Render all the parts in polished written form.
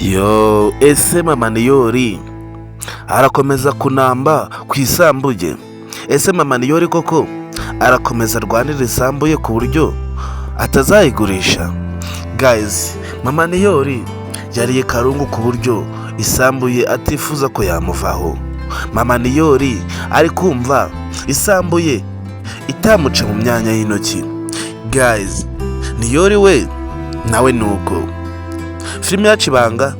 Yo, ese mama Niyori arakomeza kunamba ku isambu ye? Ese mama Niyori koko arakomeza arwanira isambu ye ku buryo atazayigurisha? Guys, mama Niyori yariye karungu ku buryo isambu ye atifuza ko yamuvaho. Mama Niyori ari kumva isambu ye itamuca mu myanya y'intoki. Guys, Niyori we nawe ni uko. Filime yacu Ibanga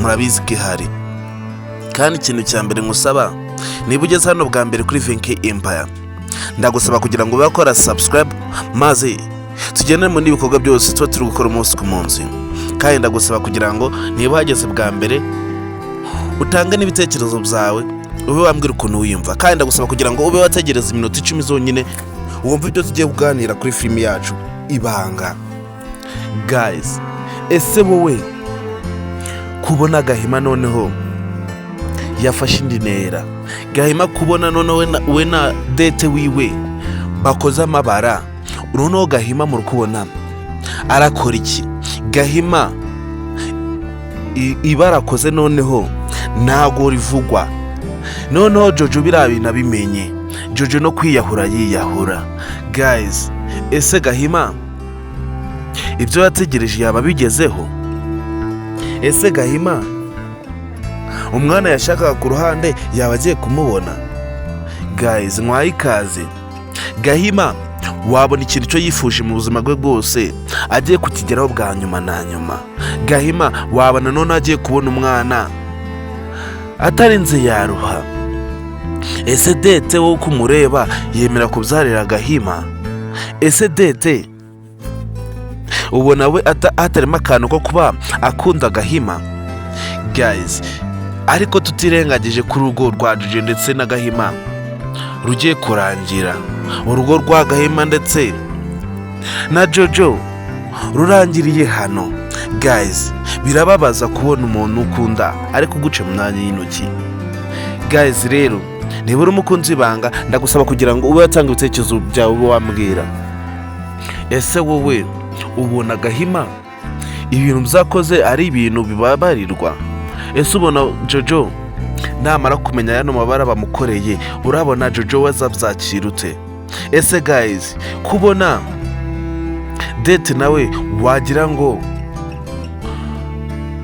murabizi ko ihari, kandi ikintu cya mbere nkusaba, niba ugeze hano bwa mbere kuri Venke Empire, ndagusaba kugira ngo ube wakora subscribe, maze tugendane mu n'ibikorwa byose tuba turi gukora umunsi ku munsi. Kandi ndagusaba kugira ngo niba uhageze bwa mbere utange n'ibitekerezo byawe, ube wambwira ukuntu wiyumva. Kandi ndagusaba kugira ngo ube wategereza iminota 10 zonyine, wumve ibyo tugiye kuganira kuri filime yacu Ibanga. Guys, ese wowe kubona Gahima noneho yafashe indi ntera, Gahima kubona noneho we na Dete wiwe bakoze amabara, noneho Gahima muri kubona arakora iki? Gahima ibara akoze noneho ntago rivugwa. Noneho Jojo biriya bintu abimenye, Jojo no kwiyahura yiyahura. Guys, ese Gahima ibyo yategereje yaba abigezeho? Ese Gahima umwana yashakaga ku ruhande yaba agiye kumubona? Guys, nkwaye ikaze. Gahima wabona ikintu cyo yifuje mu buzima bwe bwose agiye kukigeraho bwa nyuma na nyuma. Gahima wabona none agiye kubona umwana atarinze yaruha. Ese Dete wowe uko umureba yemera kubyarira Gahima? Ese Dete ubona we hatarimo akantu ko kuba akunda Gahima? Guys, ariko tutirengagije ko urugo rwa Jojo ndetse na Gahima rugiye kurangira, urugo rwa Gahima ndetse na Jojo rurangiriye hano. Guys, birababaza kubona umuntu ukunda ariko uguca mu myanya y'intoki. Guys, rero niba uri umukunzi w'Ibanga, ndagusaba kugira ngo ube watanga ibitekerezo byawe, ube wambwira: ese wowe ubona Gahima ibintu byakoze ari ibintu bibabarirwa? Ese ubona Jojo namara kumenya yano mabara bamukoreye, urabona Jojo we azabyakira ute? Ese guys, kubona Dete nawe wagira ngo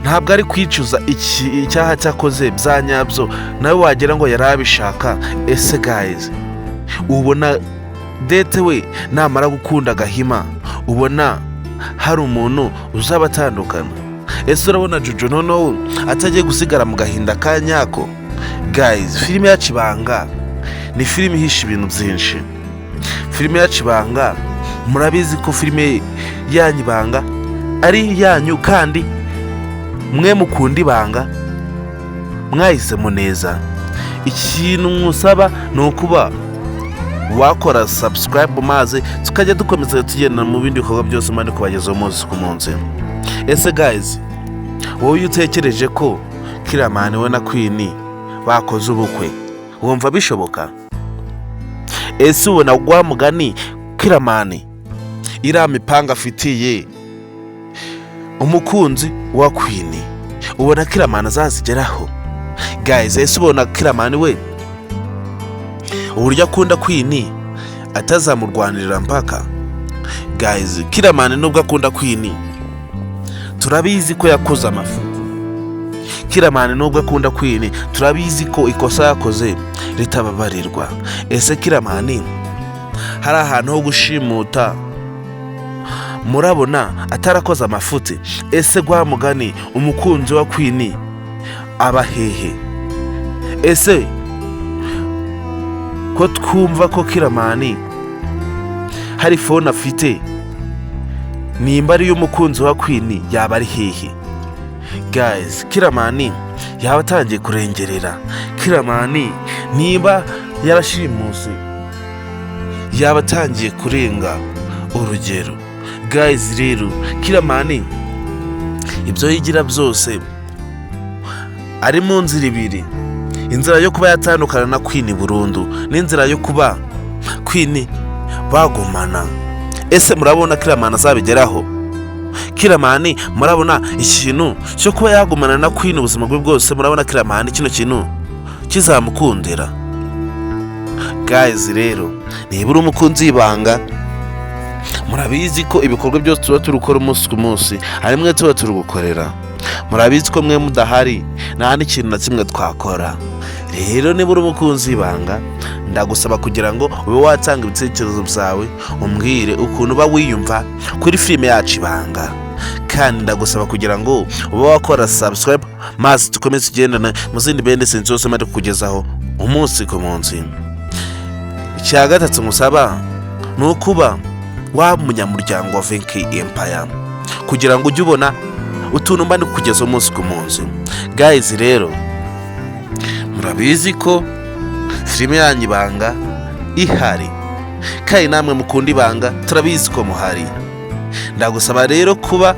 ntabwo ari kwicuza icyaha cyakoze bya nyabyo, nawe wagira ngo yari abishaka. Ese guys, ubona Dete we namara gukunda Gahima, ubona hari umuntu uzaba atandukana? Ese urabona Jojo noneho atagiye gusigara mu gahinda ka nyako? Guys, filime yacu Ibanga ni filime ihisha ibintu byinshi. Filime yacu Ibanga, murabizi ko filime yanyu Ibanga ari iyanyu, kandi mwe mukunda Ibanga mwahisemo neza. Ikintu mwusaba ni ukuba wakora subscribe, maze tukajya dukomeza tugenda mu bindi bikorwa byose mani kubagezaho umunsi ku munsi. Ese guys, wowe iyo utekereje ko Kiramani we na Queen bakoze ubukwe, wumva bishoboka? Ese ubona rwa mugani Kiramani iriya mipanga afitiye umukunzi wa Queen, ubona Kiramani azazigeraho? Guys, ese ubona Kiramani we uburyo akunda Queen atazamurwanirira mpaka? Guys, Kiramani nubwo akunda Queen, turabizi ko yakoze amafuti. Kiramani nubwo akunda Queen, turabizi ko ikosa yakoze ritababarirwa. Ese Kiramani hari ahantu ho gushimuta, murabona atarakoze amafuti? Ese gwa mugani umukunzi wa Queen aba hehe? Ese ko twumva ko Kiramani hari phone afite, nimba ariyo umukunzi wa Queen, yaba ari hehe? Guys, Kiramani yaba atangiye kurengerera. Kiramani niba yarashimuse yaba atangiye kurenga urugero. Guys, rero Kiramani ibyo yigira byose ari mu nzira ibiri: inzira yo kuba yatandukana na Queen burundu n'inzira yo kuba Queen bagumana. Ese murabona Kiramani azabigeraho? Kiramani murabona ikintu cyo kuba yagumana na Queen ubuzima bwe bwose? Murabona Kiramani kino kintu kizamukundira? Guys rero, niba uri umukunzi w'ibanga, murabizi ko ibikorwa byose tuba turi gukora umunsi ku munsi ari mwe tuba turi gukorera. Murabizi ko mwe mudahari nta n'ikintu na kimwe twakora. Rero niba uri umukunzi w'ibanga, ndagusaba kugira ngo ube watanga ibitekerezo byawe, umbwire ukuntu uba wiyumva kuri filime yacu Ibanga. Kandi ndagusaba kugira ngo ube wakora subscribe, maze dukomeze tugendane mu zindi bende zose mari kukugezaho umunsi ku munsi. Icya gatatu musaba ni ukuba waba umunyamuryango wa Venki Empire kugira ngo ujye ubona utuntu mba ndi kukugezaho umunsi ku munsi. Guys rero, murabizi ko filime yanyu Ibanga ihari, kandi namwe mukunda ibanga turabizi ko muhari. Ndagusaba rero kuba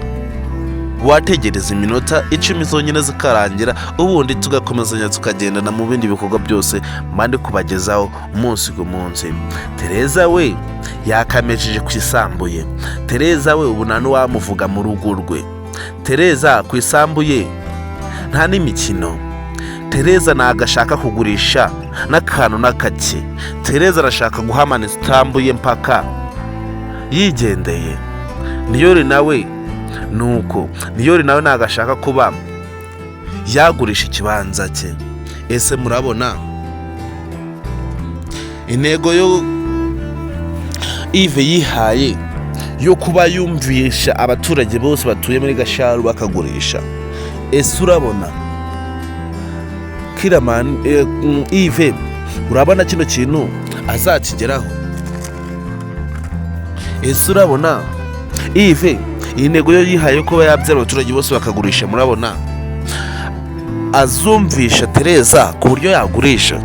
wategereza iminota 10 zonyine zikarangira, ubundi tugakomezanya tukagendana mu bindi bikorwa byose mba ndi kubagezaho umunsi ku munsi. Tereza we yakamejeje ku isambu ye. Tereza we ubu nta n'uwamuvuga mu rugo rwe. Tereza ku isambu ye nta n'imikino. Tereza ntabwo ashaka kugurisha n'akantu n'akake. Tereza arashaka guhamana isambu ye mpaka yigendeye. Niyori nawe nuko, Niyori nawe ntabwo ashaka kuba yagurisha ikibanza cye. Ese murabona intego yo Ive yihaye yo kuba yumvisha abaturage bose batuye muri Gasharu bakagurisha? Ese urabona Kiramani, Ive, urabona kino kintu azakigeraho? Ese urabona Ive iyi ntego yo yihaye yo kuba yabyara abaturage bose bakagurisha, murabona azumvisha Tereza ku buryo yagurisha?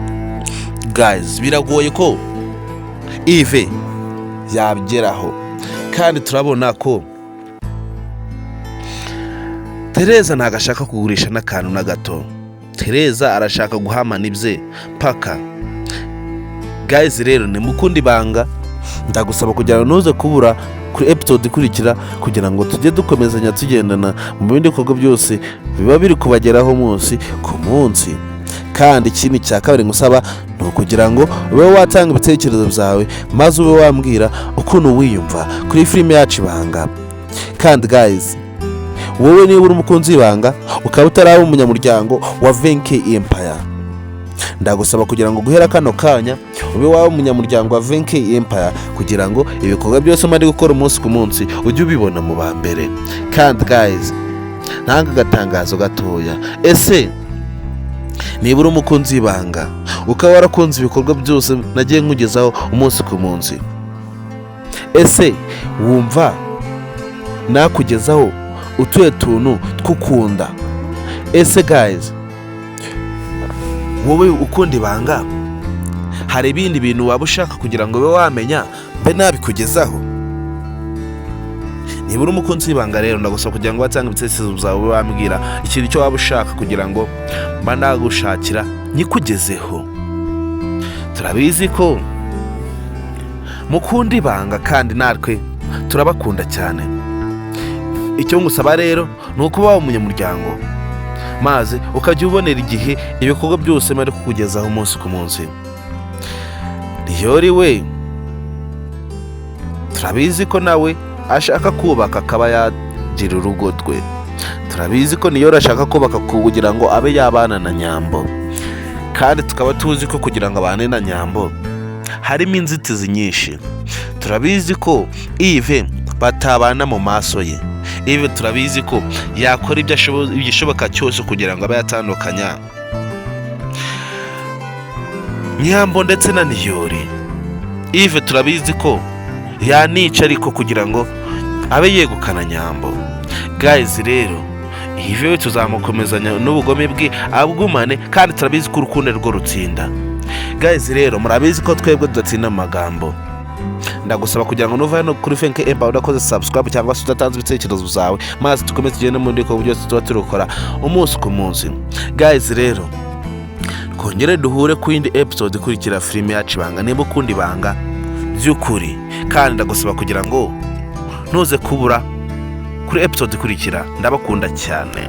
Guys, biragoye ko Ive yabigeraho, kandi turabona ko Tereza ntabwo ashaka kugurisha n'akantu na gato. Tereza arashaka guhamana ibye paka. Guys rero, nimukunda ibanga, ndagusaba kugira ngo ntuze kubura kuri episode ikurikira, kugira ngo tujye dukomezanya tugendana mu bindi bikorwa byose biba biri kubageraho umunsi ku munsi. Kandi ikindi cya kabiri ngusaba ni ukugira ngo ube watanga ibitekerezo byawe, maze ube wambwira ukuntu wiyumva kuri filime yacu Ibanga. Kandi guys, wowe niba uri umukunzi w'ibanga ukaba utaraba umunyamuryango wa Venke Empire, ndagusaba kugira ngo guhera kano kanya ube waba umunyamuryango wa Venke Empire, kugira ngo ibikorwa byose mari gukora umunsi ku munsi ujye ubibona mu ba mbere. Kandi guys, ntanga agatangazo gatoya. Ese niba uri umukunzi w'ibanga ukaba warakunze ibikorwa byose nagiye nkugezaho umunsi ku munsi, ese wumva nakugezaho utuye tuntu tw'ukunda? Ese guys, wowe ukunda ibanga, hari ibindi bintu waba ushaka kugira ngo ube wamenya mbe nabikugezaho? Niba uri umukunzi w'ibanga rero, ndagusaba kugira ngo watange ibitekerezo byawe, ube wambwira ikintu icyo waba ushaka kugira ngo mba nagushakira nyikugezeho. Turabizi ko mukunda ibanga, kandi natwe turabakunda cyane. Icyo ngusaba rero ni ukuba waba umunyamuryango, maze ukajya ubonera igihe ibikorwa byose bari kukugezaho umunsi ku munsi. Niyori we turabizi ko nawe ashaka kubaka akaba yagira urugo rwe. Turabizi ko Niyori ashaka kubaka kugira ngo abe yabana na Nyambo, kandi tukaba tuzi ko kugira ngo abane na Nyambo harimo inzitizi nyinshi. Turabizi ko Ive batabana mu maso ye. Ive turabizi ko yakora ibyo igishoboka cyose kugira ngo abe yatandukanya Nyambo ndetse na Niyori. Ive turabizi ko yanica ariko kugira ngo abe yegukana Nyambo. Guys rero, Ive we tuzamukomezanya n'ubugome bwe abugumane, kandi turabizi ko urukundo rwo rutsinda. Guys rero, murabizi ko twebwe tudatsinda mu magambo. Ndagusaba kugira ngo nuva hano kuri Fenke Empire udakoze subscribe cyangwa se udatanze ibitekerezo byawe, maze dukomeze tugende mu bikorwa byose tuba turi gukora umunsi ku munsi. Guys rero, twongere duhure ku yindi episode ikurikira filime yacu Ibanga, niba ukunda ibanga by'ukuri. Kandi ndagusaba kugira ngo ntuze kubura kuri Kuri episode ikurikira. Ndabakunda cyane.